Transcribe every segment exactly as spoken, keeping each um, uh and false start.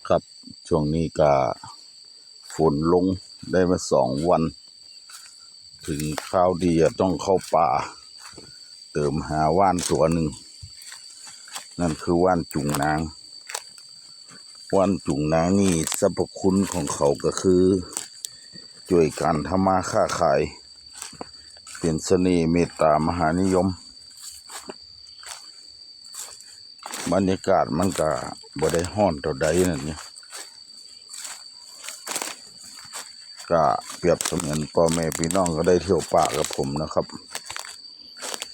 ครับ ช่วงนี้ก็ฝนลงได้มาสองวัน ถึงคราวที่จะต้องเข้าป่า เติมหาว่านตัวหนึ่ง นั่นคือว่านจุงนาง ว่านจุงนางนี่สรรพคุณของเขาก็คือ ช่วยการทำมาค้าขาย เป็นเสน่ห์เมตตามหานิยม บรรยากาศมันก็บ่ได้ฮ้อนเท่าใดนั่นเนี่ย ก็เปรียบเสมือนพ่อแม่พี่น้องก็ได้เที่ยวป่ากับผมนะครับ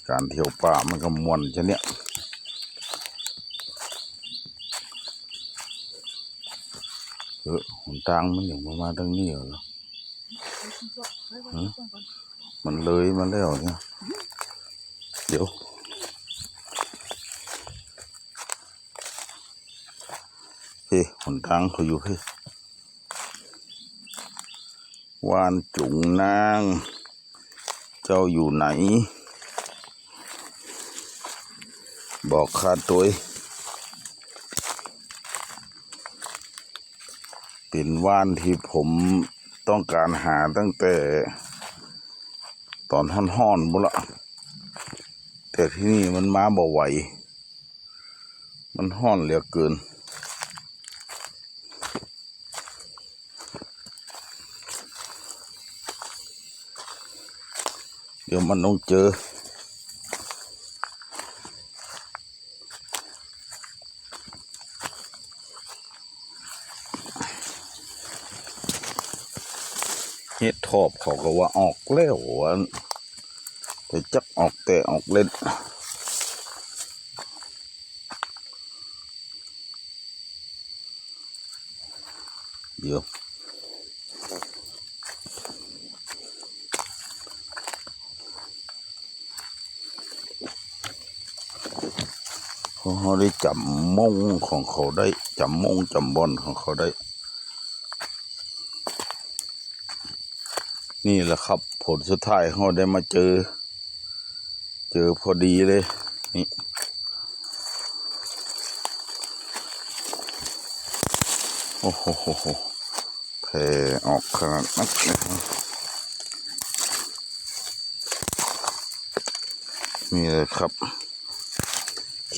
การเที่ยวป่ามันก็ม่วนจะเนี่ย เออ หนทางมันอย่างประมาณทางนี้เหรอ ฮะ มันเลยมาแล้วเนี่ย เดี๋ยว เฮ้ย หนทางเขาอยู่ เฮ้ย ว่านจุงนาง เจ้าอยู่ไหน บอกข้าตัว เป็นว่านที่ผมต้องการหาตั้งแต่ ตอนฮ้อนๆบุ้นละ แต่ที่นี่มันมาบ่ไหว มันฮ้อนเหลือเกิน เดี๋ยวมันต้องเจอ เห็ดถอบเขาก็ว่าออกแล้วว่า แต่จักออกแต่ออกเล่น เดี๋ยว เขาได้จำมงของเขาได้ จำมงจำบ่อนของเขาได้ นี่แหละครับ ผลสุดท้ายเขาได้มาเจอ เจอพอดีเลย นี่ โอ้โห แผ่ออกขนาดนั้นเลยครับ นี่เลยครับ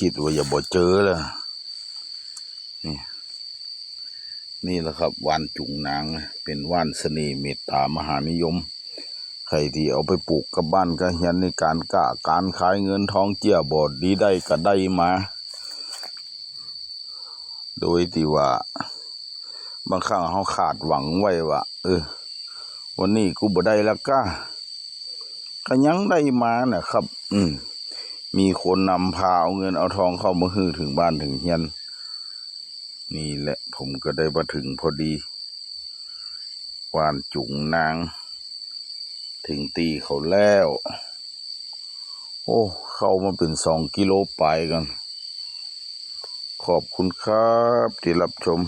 คิดว่าอย่าบ่เจอแล้ว นี่ นี่แหละครับ ว่านจุงนางนะ เป็นว่านเสน่ห์เมตตามหานิยม ใครที่เอาไปปลูกกับบ้านกับเฮือนในการค้าการขาย เงินทองเจื้อบ่ดีได้ก็ได้มา โดยที่ว่า บางครั้งเขาคาดหวังไว้ว่า เออ วันนี้กูบ่ได้แล้วก้า ก็ยังได้มานะครับ อืม มีคนนำพาเอาเงินเอาทองเข้ามาหื้อถึงบ้านถึงเฮือน นี่แหละ ผมก็ได้มาถึงพอดี ว่านจุงนาง ถึงตี้เขาแล้ว โอ้ เข้ามาเป็นสองกิโลปลายกัน ขอบคุณครับที่รับชม